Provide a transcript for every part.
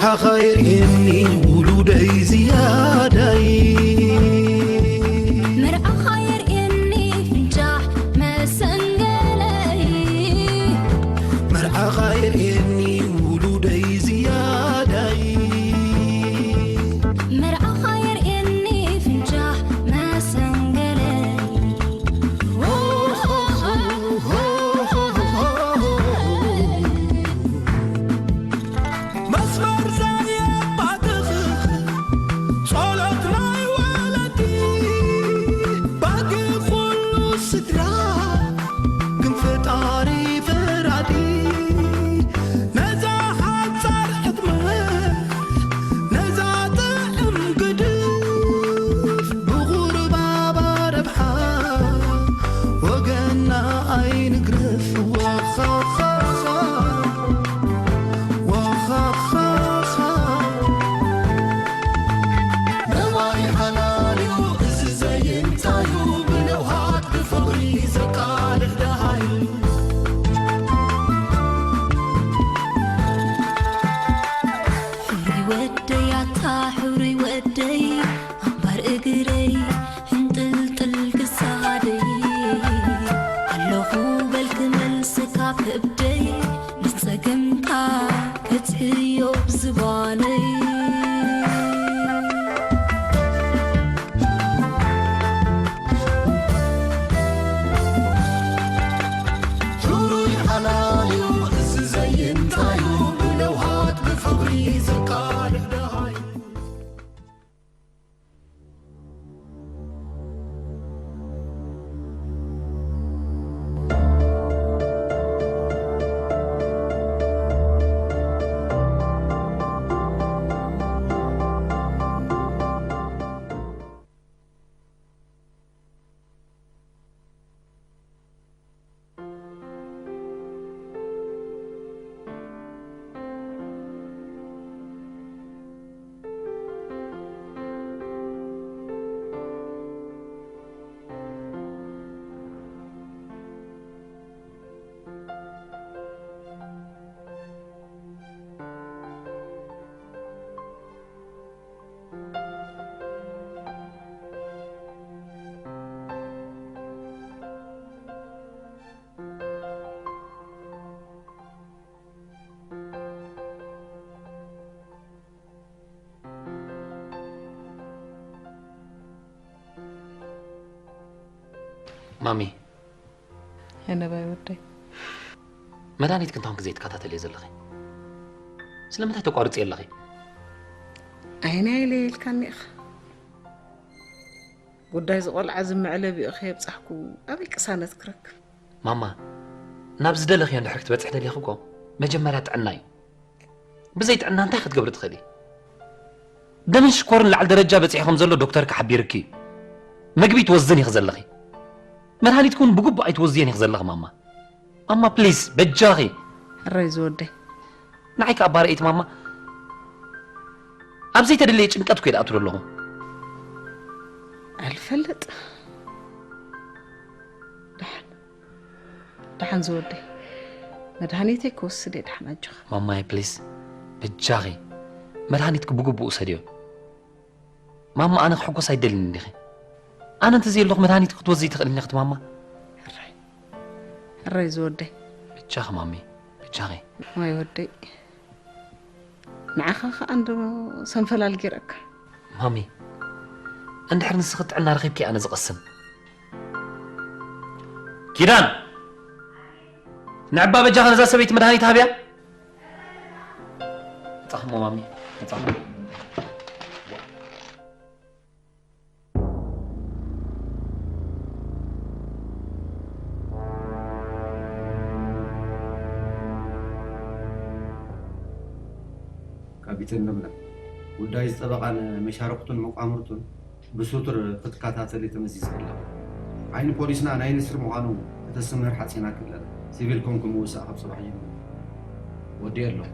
መርዓኻ የርእየኒ ውሉደይ ዝያዳይ። መርዓኻ የርእየኒ ፍንጫሕ መሰንገለይ። መርዓኻ የርእየኒ ውሉደይ ዝያዳይ። መርዓኻ የርእየኒ ፍንጫሕ መሰንገለይ። መስመር ዘየባትኽ ጸሎት ናይ ወለዲ፣ ባጊ ኩሉ ስድራ ግን ፈጣሪ ፈራዲ። ነዛ ሓጻር ዕድመ፣ ነዛ ጥዕም ግድፍ፣ ብቑርባባ ረብሓ ወገና ኣይንግረፍ። ዋኻኻኻ፣ ዋኻኻኻ። ነዋይ ሓላልዩ እዚ ዘይንታዩ፣ ብለውሃት ብፍቕሪ ዘቃልሕ ደሃዩ። ሕሩይ ወደይ ኣታ ሕሩይ ወደይ፣ ኣንባር እግረይ ሕንጥልጥል ክሳደይ፣ ኣለኹ በልክ መልስካ ከብደይ፣ ንጸገምካ ከጽሕዮ ብዝባነይ። ሕሩይ ሓላልዩ እዚ ዘይንታዩ፣ ብለውሃት ብፍቕሪ ዘቃልሕ ደሃዩ። ማሚ፣ የነባይ ወደይ። መድሃኒት ክንታውን ግዜ ትከታተልዮ ዘለኺ? ስለምንታይ ተቋርጺ ኣለኺ? ኣይናይ ኢለ ኢልካኒ ኢኻ። ጉዳይ ዝቖልዓ ዝመዕለቢኡ ከየብጻሕኩ ኣበይ ቅሳነት ክረክብ? ማማ፣ ናብ ዝደለኽዮ እንድሕር ክትበጽሒ ደሊኺ እኮ መጀመርያ ጥዕና እዩ። ብዘይ ጥዕና እንታይ ክትገብሪ ትኽእሊ? ደምን ሽኮርን ላዕሊ ደረጃ በጺሑ ከም ዘሎ ዶክተር ክሓቢርኪ እዩ። መግቢ ትወዝን ኢኺ ዘለኺ። መድሃኒት እውን ብግቡእ ኣይትወዝየን ኢኺ ዘለኺ ማማ። ማማ ፕሊዝ በጃኺ። ሕራይ ዝወደይ። ንዓይ ከኣ ባርኤት ማማ። ኣብ ዘይተደለየ ጭንቀት እኮ እየ ደኣቱ ዘለኹ። ኣልፈልጥ። ደሓን። ደሓን ዝወደይ። መድሃኒተይ ክወስድ እየ ደሓን ኣጆኻ። ማማየ ፕሊዝ። በጃኺ። መድሃኒትኪ ብግቡእ ውሰድዮ። ማማ ኣነ ክሕጎስ ኣይደልን እንዲኺ። ኣነ እንተዘየለኹ መድሃኒት ክትወስዲ ትኽእሊ እንዲኺ ማማ። ሕራይ። ሕራይ ዝወደይ። በጃኺ ማሚ። በጃኺ። ዋይ ወደይ። ንዓኻ ኸኣ እንዶ ሰንፈላል ጌረካ። ማሚ፣ እንድሕር ንስኺ ጥዕና ረኺብኪ ኣነ ዝቐስን። ኪዳን! ንዕባ በጃኻ ነዛ ሰበይቲ መድሃኒት ሃብያ። መጻኹሞ ማሚ፣ መጻኹሞ። ካፒቴን ንብላ። ጉዳይ እዚ ጠበቓን መሻርኽቱን መቋምርቱን ብስቱር ክትከታተሊ ተመዚዘ ኣለኹ። ዓይኒ ፖሊስና ናይ ንስሪ ምዃኑ ከተስምር ሓጺናኪ ኣለና። ሲቪል ኮንኩ ምውሳእ ካብ ጽባሕ ጀሚሩ። ወዲኤ ኣለኹ።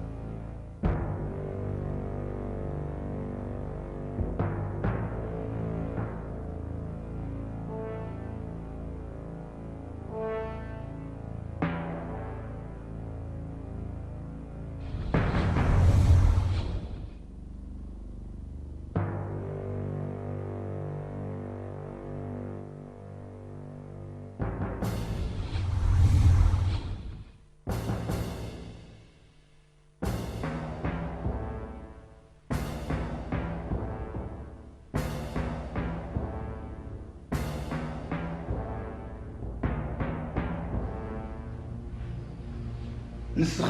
ንስኻ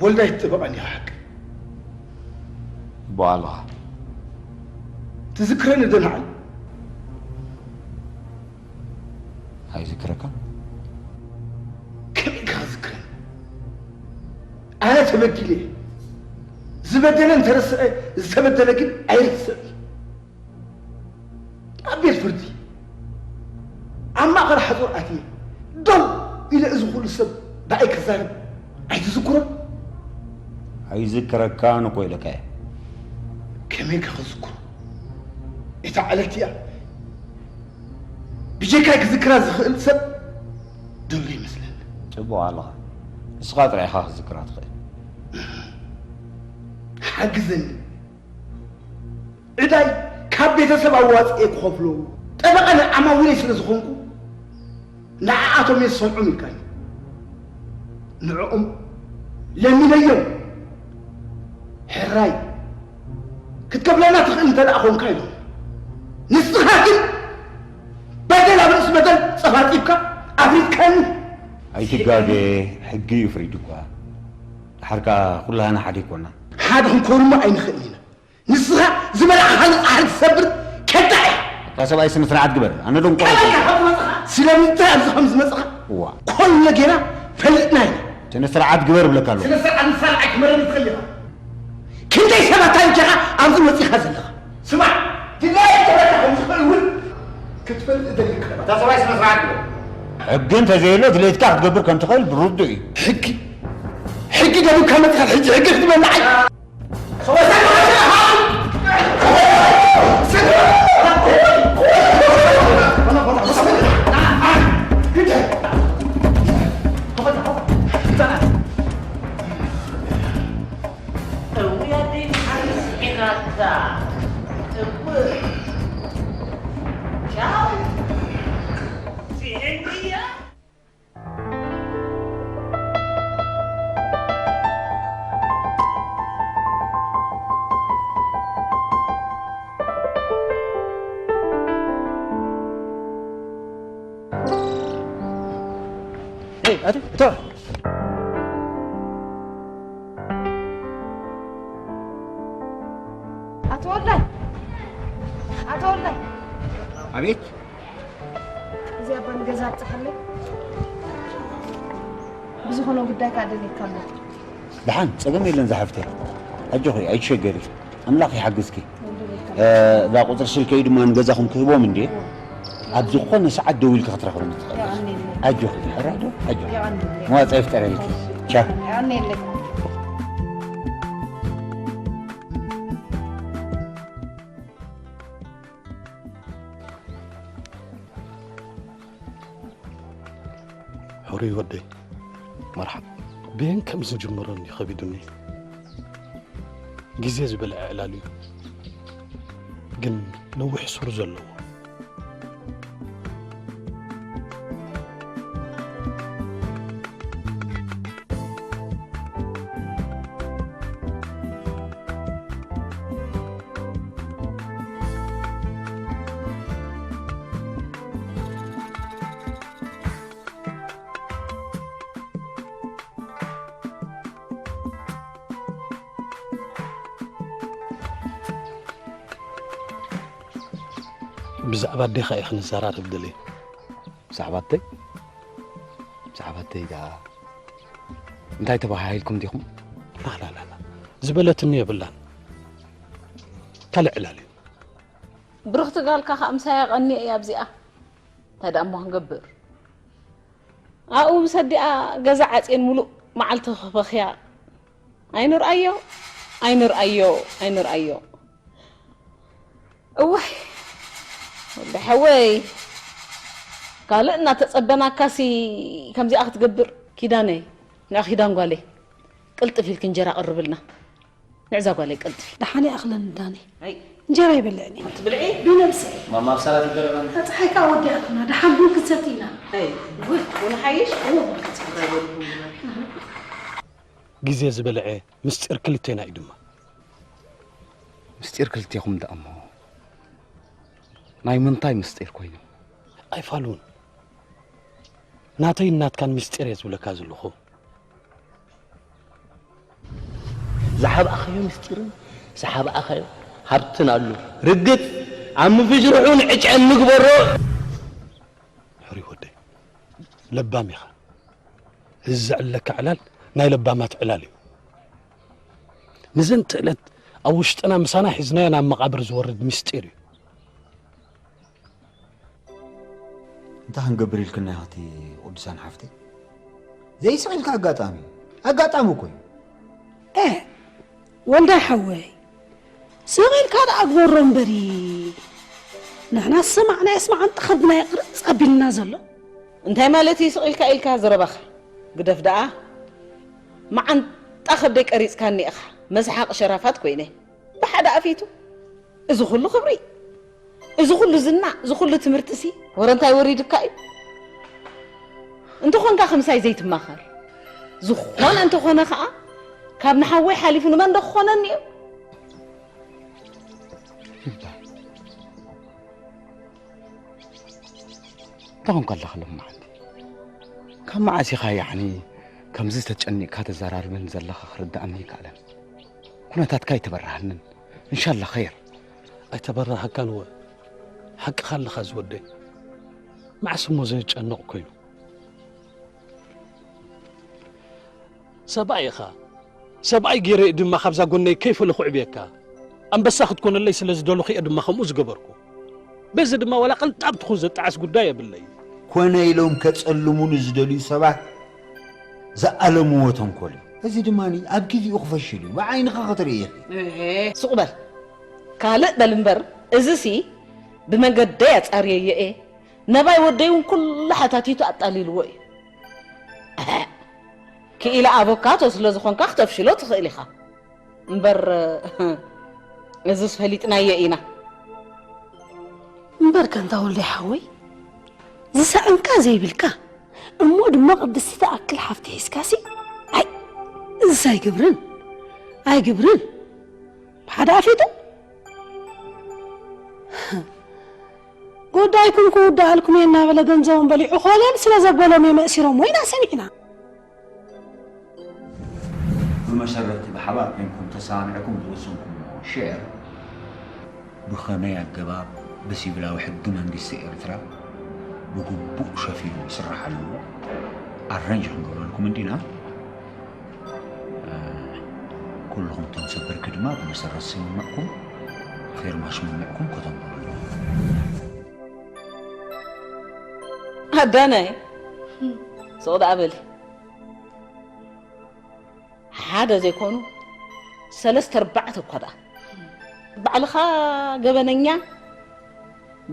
ወልዳይ ትጠበቐኒ ሓቂ። በዓልኻ ትዝክረኒ ደናዓል ኣይዝክረካ። ከመይ ክዝክረኒ? ኣነ ተበዲለ እየ። ዝበደለ እንተረስዐ ዝተበደለ ግን ኣይርስዕን። ኣብ ቤት ፍርዲ ኣብ ማእኸል ሓፁር ኣትየ ደው ኢለ እዚ ኩሉ ሰብ ብኣይ ክዛረብ ኣይትዝክሮን? ኣይዝክረካን እኮ ኢለካ እየ። ከመይ ከኽዝክሮ? እታ ዕለት እያ ብጀካይ ክዝክራ ዝኽእል ሰብ ደሎ ይመስለኒ። ጽቡቕ ኣለኻ። ንስኻ ጥራይ ኢኻ ክዝክራ ትኽእል። ሓግዘኒ። ዕዳይ ካብ ቤተሰብ ኣዋፅኤ ክኸፍሎ ጠበቓ ንዓማዊለይ ስለ ዝኾንኩ ንዓኣቶም እየ ዝሰምዖም ኢልካኒ። ንዕኦም ለሚነዮም ሕራይ ክትከፍለና ትኽእል እንተ ደኣ ኾንካ ኢሎም። ንስኻ ግን በደል ኣብ ርእሲ በደል ጸፋጢፍካ ኣፍሪድካኒ። ኣይትጋገ፣ ሕጊ እዩ ፍሪዱካ። ድሓር ከኣ ኩላህና ሓደ ኣይኮናን። ሓደ ክንኮንሞ ኣይንኽእልን ኢና። ንስኻ ዝበላዕኻኒ ጻሕሊ ትሰብር ከዳዕ ኢኻ። እታ ሰብኣይ ስነ ስርዓት ግበር። ኣነ ደንቆሮ ከመይ ኢኻ ከምዚ መጻኻ? ስለምንታይ ኣብዚ ከምዚ መጻኻ? እዋ። ኮሎ ጌና ፈሊጥና ኢና። ስነ ስርዓት ግበር ብለካ ኣለኹ። ስነ ስርዓት ምሳል ኣይክመረን ትኽእል ኢኻ። ክንደይ ሰባት ኣንጀኻ ኣብዚ ወጺኻ ዘለኻ? ስማዕ፣ ድላየ ጀበካ ከም ዝኽእል እውን ክትፈልጥ እደሊ። እታ ሰብኣይ ስነ ስርዓት ግበር። ሕጊ እንተዘየሎ ድሌትካ ክትገብር ከም ትኽእል ርዱእ እዩ። ሕጊ ሕጊ ደሊብካ መጺኻ ሕጂ ሕጊ ክትብለና ዓይ ኣቶ ወልዳይ፣ ኣቶ ወልዳይ፣ ኣቤት። እዚ ኣባ ንገዛ ኣብፅሓለይ። ብዝኾነ ጉዳይ ከዓ ደልየካ ኣለኹ። ደሓን፣ ጸገም የለን ዝሓፍተይ። ኣጆኺ፣ ኣይትሸገሪ። ኣምላኽ ይሓግዝኪ። እ፣ እዛ ቁጽሪ ስልከይ ድማ ንገዛኹም ክህቦም እንድየ። ኣብ ዝኾነ ሰዓት ደዊልኪ ክትረኽብኒ ትኽእሊ። ኣጆኺ፣ ሕራይ ዶ? ኣጆኺ። መዋጽኦ ይፍጠረልኪ። ቻው። ሕሩይ ወደይ፣ መርሓብ። ብየን ከም ዝጅምረኒ ከቢዱኒ። ግዜ ዝበልዐ ዕላል እዩ፣ ግን ነዊሕ ሱር ዘለዎ። ብዛዕባ ኣዴኻ እየ ክንዘራረብ ደልየ። ብዛዕባ ኣደይ? ብዛዕባ ኣደይ ደኣ እንታይ ተባሃሂልኩም ዲኹም? ላላላላ ዝበለትኒ የብላን። ካልእ ዕላል እዩ። ብርኽቲ ጋልካ ከዓ ምሳያ ቀንየ እያ ኣብዚኣ። እንታይ ደኣ እሞ ክንገብር? ኣብኡ ምስ ኣዲኣ ገዛ ዓፅየን ሙሉእ መዓልቲ ክበኽያ ኣይንርኣዮ፣ ኣይንርኣዮ፣ ኣይንርኣዮ። እዋይ ወዲ ሓወይ፣ ካልእ እናተጸበናካሲ ከምዚኣ ክትገብር። ኪዳነይ፣ ንዕ ኪዳን ጓለይ፣ ቅልጥፍ ኢልኪ እንጀራ ቅርብልና። ንዕዛ ጓለይ ቅልጥፍ። ደሓን ይኣኽለኒ ዳኒ። ኣይ እንጀራ ይበልዕኒ። ትብልዒ? ብነብሰይ። ማማ ኣብ ሰላት ይደረበን። ፀሓይ ከዓ ወዲኣትና፣ ደሓን ቡን ክንሰቲ ኢና። ኣይ ወይ ቡን ሓይሽ? እዎ ቡን ክንሰቲ። እንታይ በልኩም ቡን? ግዜ ዝበልዐ ምስጢር ክልቴና እዩ ድማ። ምስጢር ክልቴኹም ደኣ እሞ ናይ ምንታይ ምስጢር ኮይኑ? ኣይፋሉን። ናተይን ናትካን ምስጢር እየ ዝብለካ ዘለኹ። ዝሓብኣኻዮ ምስጢርን ዝሓብኣኻዮ ሃብትን ኣሎ። ርግጽ ኣብ ምፍሽርሑን ዕጨን ንግበሮ። ሕሩይ ወደይ፣ ለባም ኢኻ። እዚ ዘዕለካ ዕላል ናይ ለባማት ዕላል እዩ። ንዘንተ ዕለት ኣብ ውሽጥና ምሳና ሒዝናዮ ናብ መቓብር ዝወርድ ምስጢር እዩ። እንታይ ክንገብር ኢልክና ኢኻ እቲ ቅዱሳን ሓፍተይ? ዘይስቕ ኢልካ ኣጋጣሚ፣ ኣጋጣሚ እኮ እዩ። እ ወልዳይ ሓወይ፣ ስቕ ኢልካ ደኣ ግበሮ እምበሪ፣ ንሕና ዝሰማዕናዮስ መዓንጣ ከብድና እዩ ቅርጽ ኣቢልና ዘሎ። እንታይ ማለት እዩ ስቕ ኢልካ ኢልካ ዘረባኻ? ግደፍ ደኣ፣ መዓንጣ ከብደይ ቀሪጽካኒ ኢኻ። መስሓቕ ሸራፋት ኮይነ ብሓደ ኣፊቱ እዚ ኩሉ ክብሪ፣ እዚ ኩሉ ዝና፣ እዚ ኩሉ ትምህርትሲ ወረ እንታይ ወሪድካ እዩ? እንተኾንካ ከምሳይ ዘይትማኸር። ዝኾነ እንተኾነ ኸኣ ካብ ንሓወይ ሓሊፉ ንመን ዶ ክኾነኒ እዩ? እንታይ ኾንካ ኣለኻ ሎም መዓልቲ? ካብ መዓስ ኢኻ ያዕኒ ከምዚ ተጨኒቕካ ተዘራርበን ዘለኻ ክርድኣኒ ኣይከኣለን። ኩነታትካ ኣይተበራህንን። እንሻላ ኸይር። ኣይተበራህካን እወ፣ ሓቅኻ ኣለኻ ዝወደይ። መዓስ እሞ ዘጨንቕ ኮይኑ? ሰብኣይ ኢኻ። ሰብኣይ ገይረ ድማ ካብዛ ጎነይ ከይፈለኹ ዕብየካ። ኣንበሳ ክትኮነለይ ስለ ዝደለኹ እየ ድማ ከምኡ ዝገበርኩ። በዚ ድማ ዋላ ቅንጣብ ትኹን ዘጣዕስ ጉዳይ የብለይ። ኮነ ኢሎም ከጸልሙኒ ዝደልዩ ሰባት ዝኣለምዎ ተንኮል እዩ። እዚ ድማ ኣብ ግዜኡ ክፈሽል እዩ። ብዓይንኻ ክትርኢ ኢኺ። ሱቕ በል ካልእ በል እምበር፣ እዚሲ ብመንገደይ ኣጻርየዮ እየ። ነባይ ወደይ እውን ኩሉ ሓታቲቱ ኣጣሊልዎ እዩ። ክኢላ ኣቮካቶ ስለ ዝኾንካ ክተፍሽሎ ትኽእል ኢኻ። እምበር እዝስ ፈሊጥናዮ ኢና። እምበር ከንታ ወልደይ ሓወይ ዝሰኣንካ ዘይብልካ እሞ ድማ ቅድስቲ ትኣክል ሓፍቲ ሒዝካሲ ኣይ እዝስ ኣይግብርን ኣይግብርን ብሓደ ኣፊጡ ጉዳይኩም ክውዳኣልኩም እየ እናበለ ገንዘቦም በሊዑ ኮለል ስለ ዘበሎም እዮም ኣእሲሮምዎ ኢና ሰሚዕና። ብመሰረት እቲ ብሓባር ኮይንኩም ተሰማሚዕኩም ዝወሰንኩምዎ ሼር ብኸመይ ኣገባብ ብሲቪላዊ ሕጊ መንግስቲ ኤርትራ ብግቡእ ሸፊኑ ይስራሕ ኣለዎ ኣረንጅ ክንገብረልኩም እንዲና። ኩልኹም እቶም ሰብ ብርኪ ድማ ብመሰረት ስምምዕኩም ፌርማ ስምምዕኩም ከተንብሩ ኣለዎ። ኣዳናይ ሱቕ ደኣ በሊ ሓደ ዘይኮኑ ሰለስተ ኣርባዕተ እኳ ደኣ ባዕልኻ ገበነኛ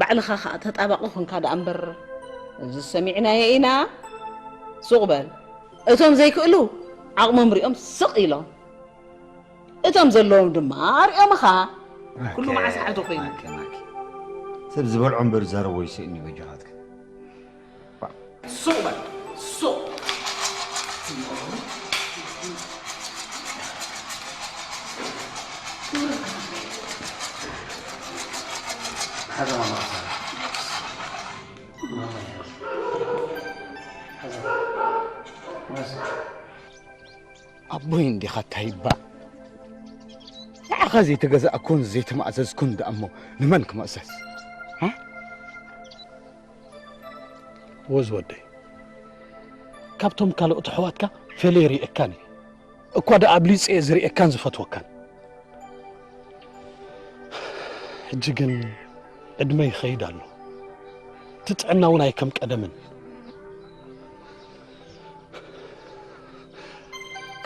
ባዕልኻ ከዓ ተጣባቂ ኮንካ ደኣ እምበር እዚ ሰሚዕናዮ ኢና። ሱቕ በል። እቶም ዘይክእሉ ዓቕሞም ሪኦም ስቕ ኢሎም እቶም ዘለዎም ድማ ኣርኦምኻ። ኩሉ መዓስ ዓዱ ኮይኑ ሰብ ዝበልዖ እምበር ዝዛረቦ ይስእን እዩ በጃኻትካ። ሱቕ በል ሱቕ። ኣቦይ እንዲኻ እንታይ ይባል? ንዓኻ ዘይተገዛእኩን ዘይተማእዘዝኩን ደኣ እሞ ንመን ክምእዘዝ? ወዝ ወደይ፣ ካብቶም ካልኦት ኣሕዋትካ ፈልየ ይርእየካን እየ። እኳ ደኣ ኣብሊጸ እየ ዝርእየካን ዝፈትወካን። ሕጂ ግን ዕድመ ይኸይድ ኣሎ። እቲ ጥዕና እውን ኣይከም ቀደምን።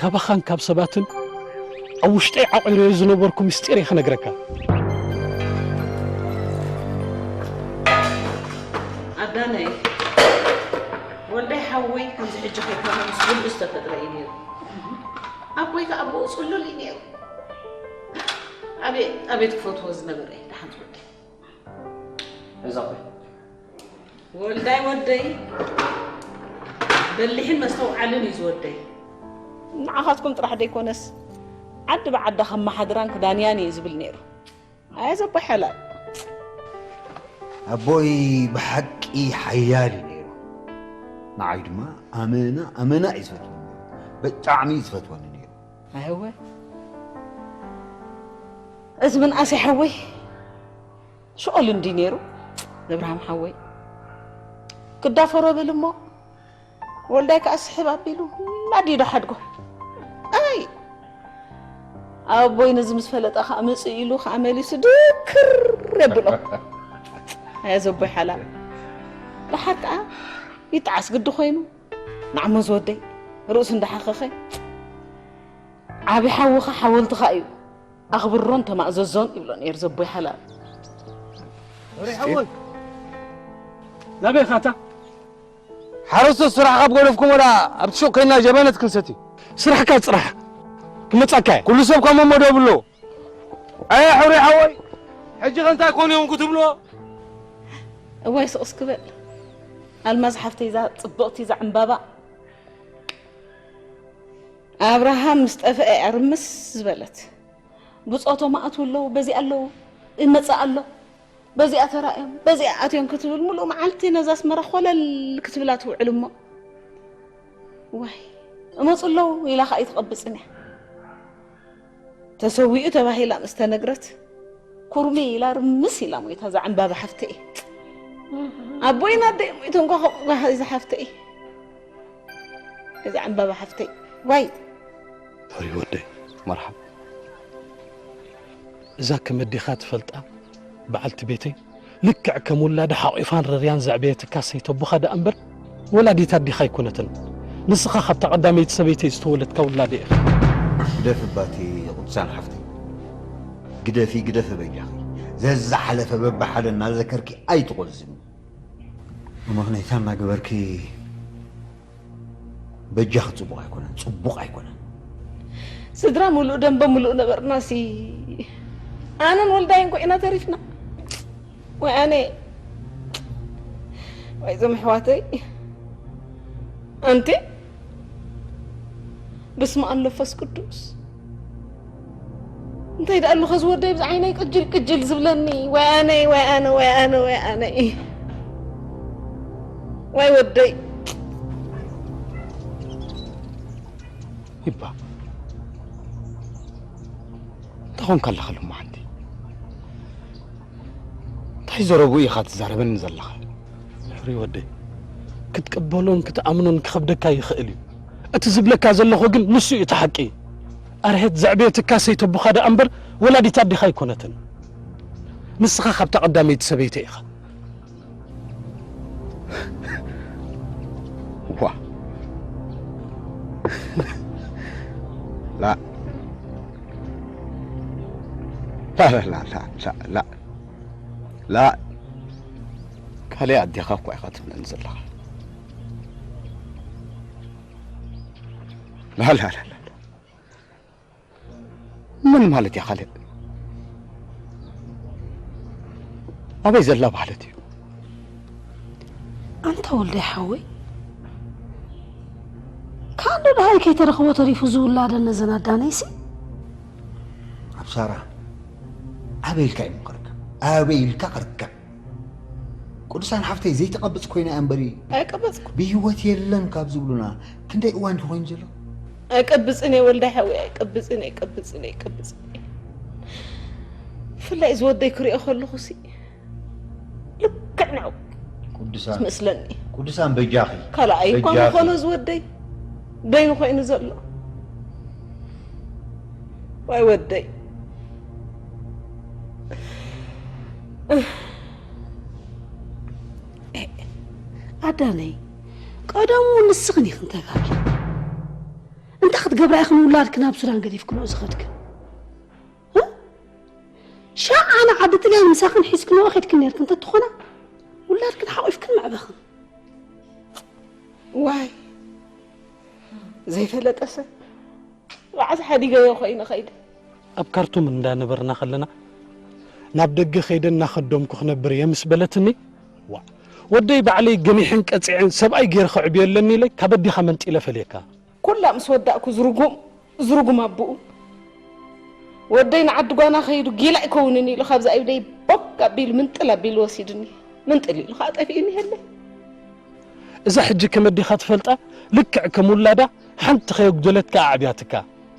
ካባኻን ካብ ሰባትን ኣብ ውሽጠይ ዓቑረዮ ዝነበርኩ ምስጢር እየ ክነግረካ። ኣዳነይ ወልዳይ ሓወይ ከምዚ ሕጂ ከይኮነ ምስ ወዱ ዝተፈጥረ እዩ ነይሩ። ኣቦይ ከኣ ብኡ ጽሉል እዩ ነይሩ። ኣቤት ኣቤት ክፈትዎ ዝነበረ እዩ ደሓን ዝወደይ። እዛ ኮይ ወልዳይ ወደይ በሊሕን መስተውዓልን እዩ ዝወደይ። ንዓኻትኩም ጥራሕ ደይኮነስ ዓዲ ብዓዳ ከመሓድራን ክዳንያን እዩ ዝብል ነይሩ። ኣየ ዘቦይ ሓላል። ኣቦይ ብሓቂ ሓያል እዩ ነይሩ። ንዓይ ድማ ኣመና ኣመና እዩ ዝፈትወኒ። ብጣዕሚ እዩ ዝፈትወኒ ነይሩ። ኣየወ እዚ ምንኣሰይ ሓወይ ሽኦል እንዲ ነይሩ። እብርሃም ሓወይ ክዳፈሮ ብል እሞ ወልዳይ ከኣ ስሕብ ኣቢሉ ናዲዶ ሓድጎ። ኣይ ኣቦይ ነዚ ምስ ፈለጠ ከኣ ምጽእ ኢሉ ከኣ መሊሱ ድክር የብሎ። ኣያ ዘቦይ ሓላል ደሓር ከኣ ይጠዓስ ግዲ ኮይኑ። ንዓሞ ዝወደይ ርእሱ እንዳሓኸኸ ዓቢ ሓውኻ ሓወልትኻ እዩ። ኣኽብሮን ተማእዘዞን ይብሎ ነይሩ ዘቦይ ሓላል። ሪሓወይ ናበይ ኻታ ሓረስቶት ስራሕ ካብ ገደፍኩም ወላ ኣብቲ ሹቕ ኮይና ጀበነት ክንሰቲ ስራሕካ ጽራሕ ክመጻካ ኩሉ ሰብ ከም መመደቡ ኣሎ ኣያ ሕሩይ ሓወይ ሕጂ ከ እንታይ ኮኑ እዮም ክትብሎ እዋይ ስቕ እስክበል ኣልማዝ ሓፍተይ እዛ ጽብቕቲ እዛ ዕምባባ ኣብርሃም ምስ ጠፍአ እያ ርምስ ዝበለት። ብጾቶ ማእቱ ኣለዉ፣ በዚኣ ኣለዉ፣ ይመጽእ ኣሎ፣ በዚኣ ተራእዮም፣ በዚኣ ኣትዮም ክትብል ምሉእ መዓልቲ ነዛ ኣስመራ ኾለል ክትብላ ትውዕል እሞ ዋይ እመጹ ኣለዉ ኢላ ከኣ ኣይትቐብጽን እያ። ተሰዊኡ ተባሂላ ምስ ተነግረት ኩርሚ ኢላ ርምስ ኢላ ሞይታ እዛ ዕምባባ ሓፍተይ። ኣቦይን ኣደይ ሞይቶም እኳ ከምኡ እዛ ሓፍተይ። እዛ ዕምባባ ሓፍተይ ዋይ። ቶሪ ወደይ መርሓባ እዛ ከም ኣዴኻ ትፈልጣ በዓልቲ ቤተይ ልክዕ ከም ውላዳ ሓቒፋን ረርያን ዘዕበየትካ ሰይተቦኻ ደኣ እምበር ወላዲት ኣዴኻ ኣይኮነትን። ንስኻ ካብታ ቀዳመይቲ ሰበይተይ ዝተወለድካ ውላደይ ኢኻ። ግደፊ እባ እቲ ቅዱሳን ሓፍተይ ግደፊ ግደፊ በጃኺ ዘዝሓለፈ በብሓደ እናዘከርኪ ኣይትቖዝሚ። እሞ ክንይታ እናገበርኪ በጃኺ ጽቡቕ ኣይኮነን ጽቡቕ ኣይኮነን። ስድራ ምሉእ ደንበ ምሉእ ነበርናሲ ኣነን ወልዳይን ኮ ኢና ተሪፍና። ወይ ኣነ ወይ ዞም ኣሕዋተይ ኣንቲ በስመ ኣብ መንፈስ ቅዱስ እንታይ ደኣ ኣሎ ከዚ ወደይ ብዚ ዓይነይ ቅጅል ቅጅል ዝብለኒ ወይ ኣነይ ወይ ኣነ ወይ ኣነ ወይ ኣነይ ወይ ወደይ ይባ እንታይ ኾንካ ኣለኻ ሎማዓንቲ እንታይ ዘረብኡ ኢኻ ትዛረበኒ ዘለኻ ሕሩይ ወደይ ክትቅበሎን ክትኣምኖን ክኸብደካ ይኽእል እዩ እቲ ዝብለካ ዘለኹ ግን ንሱ እዩ እቲ ሓቂ ኣርሄት ዘዕበየትካ ሰይተቦኻ ደኣ እምበር ወላዲት ኣዴኻ ኣይኮነትን ንስኻ ካብታ ቀዳመይቲ ሰበይተይ ኢኻ ዋ ላ ላ ላ ላ ላ ላ ካልእ ኣዴኻ እኳ ኢኻ ትብለኒ ዘለኻ ላ ላ ላ ላ መን ማለት እያ ካልእ ኣበይ ዘላ ማለት እዩ ኣንታ ወልደይ ሓወይ ካንዶ ደሃይ ከይተረኽቦ ተሪፉ ዝውላደን ነዘን ኣዳነይሲ ኣብ ሳራ ኣበይ ኢልካ እዩ ምኽርካ ኣበይ ኢልካ ክርከብ ቅዱሳን ሓፍተይ ዘይትቐብጽ ኮይና እያ እምበሪ ኣይቀበጽኩ ብህይወት የለን ካብ ዝብሉና ክንደይ እዋን ድዩ ኮይኑ ዘሎ ኣይቀብጽን እየ ወልዳይ ሓወይ ኣይቀብጽን ኣይቀብጽን ኣይቀብጽን ብፍላይ እዚ ወደይ ክሪኦ ከለኹ ሲ ልክዕ ንዑ ቅዱሳን ትመስለኒ ቅዱሳን በጃኺ ካልኣይ እኳ በጃኺ። ምኾነ ዝወደይ ደይኑ ኮይኑ ዘሎ ዋይ ወደይ ኣዳነይ ቀደሙ ንስኽን ኢኽን ተጋጊ እንታይ ክትገብራ ኢኽን ውላድክን ኣብ ሱዳን ገዲፍክንኦ ዝኸድክን ሻዓ ንዓዲ ጥልያን ምሳኽን ሒዝክንኦ ኸድክን ነርክን ተትኾና ውላድክን ሓቑፍክን መዕበኽን። ዋይ ዘይፈለጠ ሰብ ራዕሲ ሓዲገዮ ኸይነ ኸይደ። ኣብ ካርቱም እንዳነበርና ኸለና ናብ ደገ ኸይደ እናኸደምኩ ክነብር እየ ምስ በለትኒ ዋእ ወደይ ባዕለይ ገኒሐን ቀጺዐን ሰብኣይ ገይረ ኸዕብዮ ኣለኒ ኢለ ካብ ኣዴኻ መንጢለ ፈልየካ። ኩላ ምስ ወዳእኩ ዝርጉም ዝርጉም ኣቦኡ ወደይ ንዓዲ ጓና ከይዱ ጊላ ኣይከውንን ኢሉ ካብዛ ኢደይ ቦግ ኣቢሉ ምንጥል ኣቢሉ ወሲዱኒ። ምንጥል ኢሉ ከዓ ጠፊኡኒ ይሀለይ። እዛ ሕጂ ከም ኣዴኻ ትፈልጣ ልክዕ ከም ውላዳ ሓንቲ ከየጉደለትካ ኣዕብያትካ።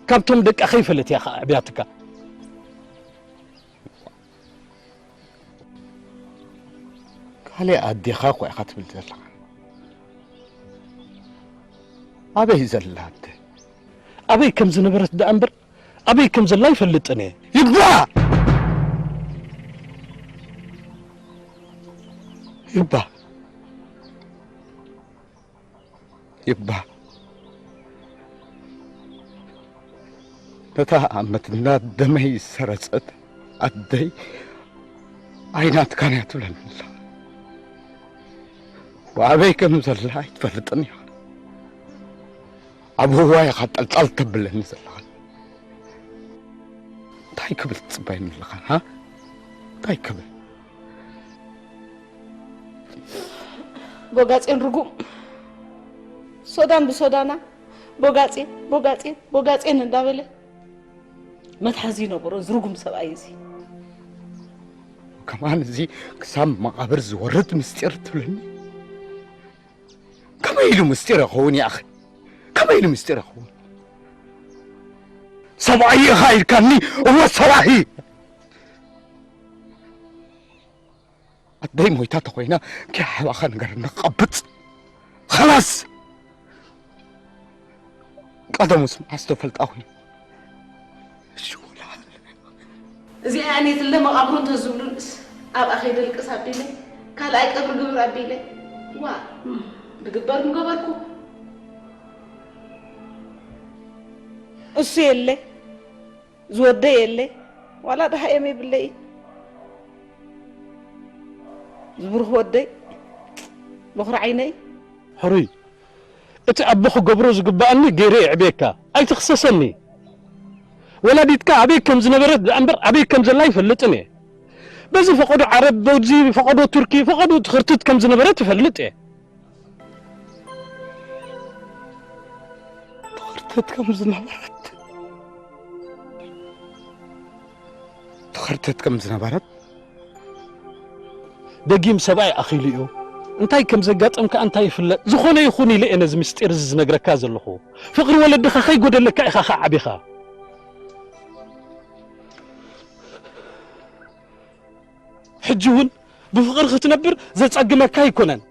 ካብቶም ደቃ ከይፈለት እያ ከዓ ኣዕብያትካ። ካልእ ኣዴኻ እኮ ኢኻ ትብል ዘለኻ። ኣበይ ዘላ ኣደ? ኣበይ ከም ዝነበረት ደኣ እምበር ኣበይ ከም ዘላ ኣይፈልጥን እየ። ይባ! ይባ! ይባ! ነታ ኣብ መትንና ደመይ ዝሰረጸት ኣደይ ኣይናትካን እያ ትብለኒ ኣላ። ወኣበይ ከም ዘላ ኣይትፈልጥን ኢኻ። ኣብ ህዋ ኢኻ ጠልጠል ተብለኒ ዘለኻ። እንታይ ክብል ትጽበየኒ ኣለኻ? ሃ? እንታይ ክብል? ቦጋጼን ርጉም፣ ሶዳን ብሶዳና፣ ቦጋጼን፣ ቦጋጼን፣ ቦጋጼን እንዳበለ መትሓዚ ይነበሮ፣ እዚ ርጉም ሰብኣይ እዚ። ከማን እዚ ክሳብ መቓብር ዝወርድ ምስጢር ትብለኒ? ከመይ ኢሉ ምስጢር ይኸውን ይኣኸ? ከመይ ኢሉ ምስጢር ይኸውን? ሰብኣይ ኢኻ ኢልካኒ? እወ ሰብኣይ! ኣደይ ሞይታ ተኾይና ከይሓባኻ ንገረኒ፣ ቀብጽ። ኸላስ! ቀደሙስ መዓስ ተፈልጣ ኮይኑ? እሺ፣ ወላ እዚኣ ኣኔትለ መቓብሩ እንተዝብሉንስ ኣብኣ ከይደ ልቅስ ኣቢለይ፣ ካልኣይ ቀብሪ ግብር ኣቢለይ። ዋ፣ ዝግበር ምገበርኩ። እሱ የለ፣ ዝወደይ የለ፣ ዋላ ደሃ እዮም የብለይ። ዝብሩኽ ወደይ፣ በኹሪ ዓይነይ። ሕሩይ፣ እቲ ኣቦ ክገብሮ ዝግብኣኒ ገይረ የዕብየካ፣ ኣይትኽሰሰኒ። ወላዲትካ ኣበይ ከም ዝነበረት ደኣ እምበር ኣበይ ከም ዘላ ኣይፈልጥን እየ። በዚ ፈቐዶ ዓረብ፣ በዚ ፈቐዶ ቱርኪ፣ ፈቐዶ ትኽርትት ከም ዝነበረት እፈልጥ እየ። ትኽርትት ከም ዝነበረት፣ ትኽርትት ከም ዝነበረት። ደጊም ሰብኣይ ኣኺሉ እዩ። እንታይ ከም ዘጋጠም ከኣ እንታይ ይፍለጥ። ዝኾነ ይኹን ኢለ እየ ነዚ ምስጢር እዚ ዝነግረካ ዘለኹ። ፍቕሪ ወለድኻ ከይጎደለካ ኢኻ ከዓቢኻ። ሕጂ እውን ብፍቕሪ ክትነብር ዘጸግመካ ኣይኮነን።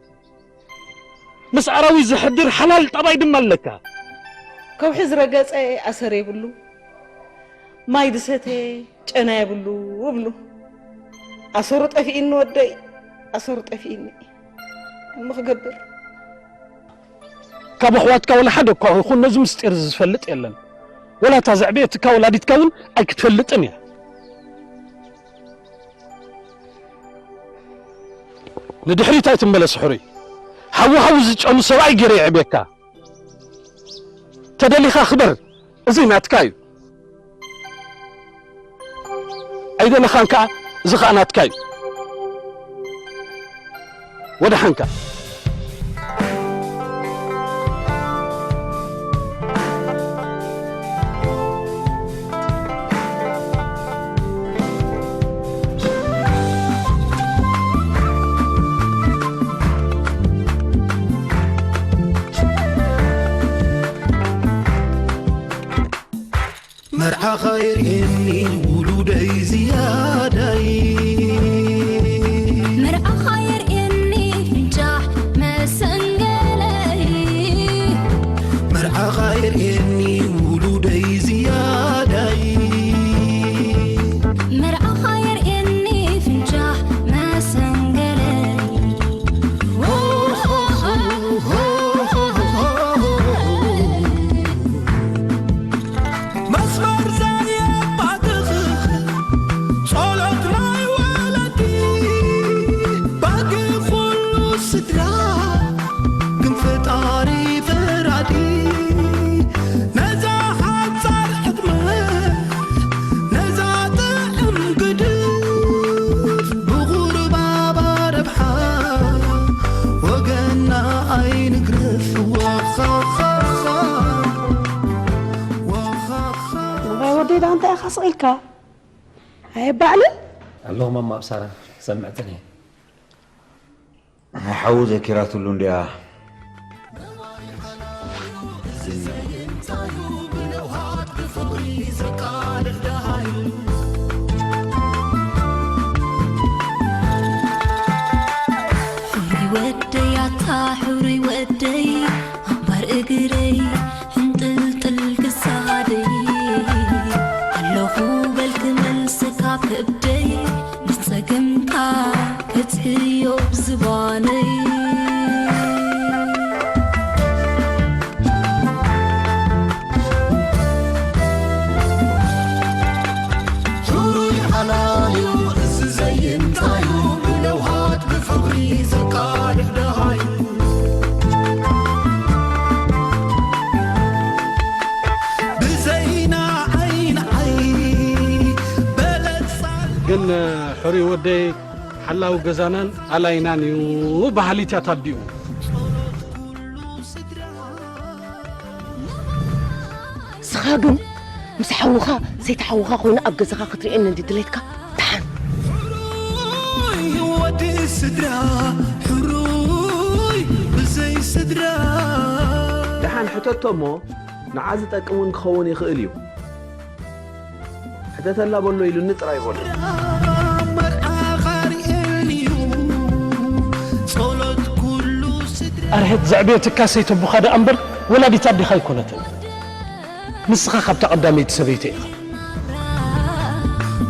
ምስ ኣራዊት ዝሕድር ሓላል ጠባይ ድማ ኣለካ። ከውሒ ዝረገጸ ኣሰር የብሉ፣ ማይ ዝሰተ ጨና የብሉ እብሉ። ኣሰሩ ጠፊእኒ ወደይ፣ ኣሰሩ ጠፊእኒ። እሞ ክገብር። ካብ ኣሕዋትካ ወላ ሓደ እኳ ይኹን ነዚ ምስጢር እዚ ዝፈልጥ የለን። ወላ እታ ዘዕበየትካ ወላዲትካ እውን ኣይክትፈልጥን እያ። ንድሕሪት ኣይትመለስ ሕሩይ። ሓዊ ሓዊ ዝጨኑ ሰብኣይ ገይረ የዕብየካ። ተደሊኻ ክበር፣ እዚ ናትካ እዩ። ኣይደለኻን ከኣ፣ እዚ ኸኣ ናትካ እዩ። ወደሓንካ። መርዓኻ የርእየኒ ውሉደይ ዝያዳይ። መርዓኻ የርእየኒ ፍንጫሕ መሰንገለይ። መርዓኻ የርእየኒ ውሉደይ ዝያዳይ። መርዓኻ የርእየኒ ፍንጫሕ መሰንገለይ። መስመር ዘየማትኽ ጸሎት ናይ ወለዲ፣ ባጊ ኩሉ ስድራ፣ ግን ፈጣሪ ፈራዲ። ነዛ ሓጻር ዕድመ፣ ነዛ ጥዕም ግድፍ፣ ብቑርባባ ረብሓ፣ ወገና ኣይንግረፍ። ወኻኻኻ፣ ወኻኻ። እዋይ ወደይ፣ ደኣ እንታይ ኢኻ ስቕ ኢልካ? ኣየባዕልን? ኣለኹ ማማ ኣብሳራ፣ ሰምዕትን እየ። ናይ ሓዉ ዘኪራትሉ እንድያ። ወደይ ኣታ ሕሩይ ወደይ ኣንባር እግረይ ሕንጥልጥል ክሳደይ ኣለኹ በልክ መልስካ ከብደይ ንጸገምካ ከጽህዮ ዝባነይ ሕሩይ ሓላልዩ እዚ ዘይንታዩ ብለውሃት ብፍቕሪ ዘቃልሕ ደሃዩ ብዘይና ዓይን ዓይ በለጻል ግን ሕሩይ ወደይ ሓላው ገዛናን ኣላይናን እዩ በሃሊት እያ ታዲኡ ንስኻ ግን ምስ ሓውኻ ሰይቲ ሓውኻ ኮይኑ ኣብ ገዛኻ ክትርእየኒ እንዲ ድሌትካ ደሓን። ሕሩይ ወዲ ስድራ ሕሩይ ብዘይ ስድራ ደሓን ሕተቶ እሞ ንዓ ዝጠቅም እውን ክኸውን ይኽእል እዩ። ሕተተላ በሎ ኢሉኒ ጥራይ በሎ። መርዓኻ ርእየኒዩ ጸሎት ኩሉ ስድራ ኣርሄት ዘዕበየትካ ሰይተቡኻ ደኣ እምበር ወላዲት ኣዴኻ ኣይኮነትን። ንስኻ ካብታ ቀዳመይቲ ሰበይተይ ኢኻ።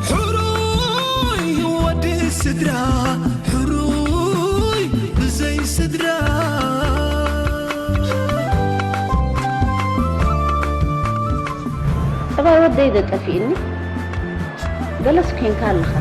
ሕሩይ ወዲ ስድራ ሕሩይ ብዘይ ስድራ እባ ወደይ ዶ ጠፊእኒ ገለስ ኮንካ ኣለኻ